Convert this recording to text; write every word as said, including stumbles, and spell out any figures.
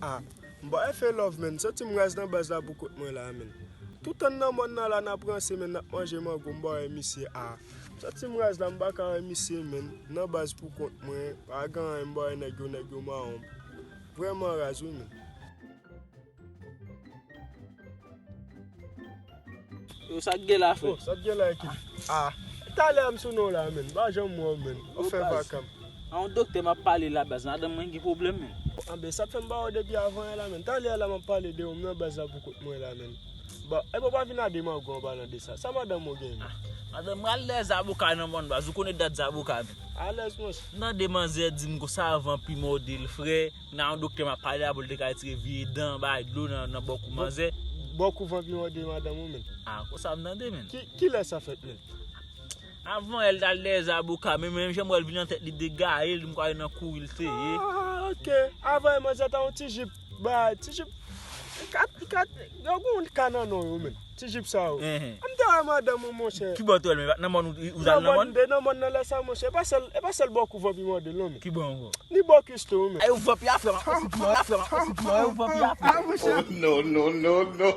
Ah, m ba F A love, men. Santi m raz nan baz la pou kont mwen la, men. Toutan nan mòn nan la, n ap ranse, men, n ap manje mango, m ba wè misye. Ah, m santi m raz la, m pa ka wè misye, men. Nan baz pou kont mwen, pa gen anyen, m ba wè nèg yo, nèg yo mawon. Vrèman raz, wi, men. Yo, sa k gen la, frè? Oh, sa k gen la, ekip? Ah, talè a m sou non la, men. M pa janm wè w, men. Ou fè vakam. A yon doktè m ap pale la, baz. Madanm mwen gen pwoblèm, men. Anben, sa k fè m ba w depi avan yè la, men. Talè a la, m ap pale de ou, m nan baz la pou kont mwen la, men. Bon, e bon, pa vin a de mango an palan de sa. Sa madanm ou gen, men? Ah, madanm mwen al lè zaboka nan mòn, baz. Ou konnen dat zaboka, men. Alèz, monchè. Nan de manzè di m konsa, van pi mòde l, frè. Nan yon doktè m ap pale a pou l te ka retire vye dan, bay dlo nan, nan bòkou manzè. Bòkou van pi mòde madanm ou, men. Ah, konsa m tande, men. Ki, kilè sa fèt, men? Avan yè l t al dèyè zaboka, men menm jan m wè l vin nan tèt li degaye l, m kwè nan kouri l te ye. Ah, ok. Avan yè manzè t a yon ti jip, bay, ti jip. Li ka, li ka, yo gon ka nan non yo, men. Ti jip sa yo. Enhen. M te wè madanm ou, monchè. Ki bò te wè l, men? Nan mòn ou, ou t al nan mòn? Nan mòn nan lè sa, monchè. E pa sèl, e pa sèl bòkou van pi mòde l, non, men. Ki bò ankò? Ni bò kis tou, men. Ay, ou van pi a frè m, ou van pi a frè m, ou van pi a frè m. Oh, no, no, no, no.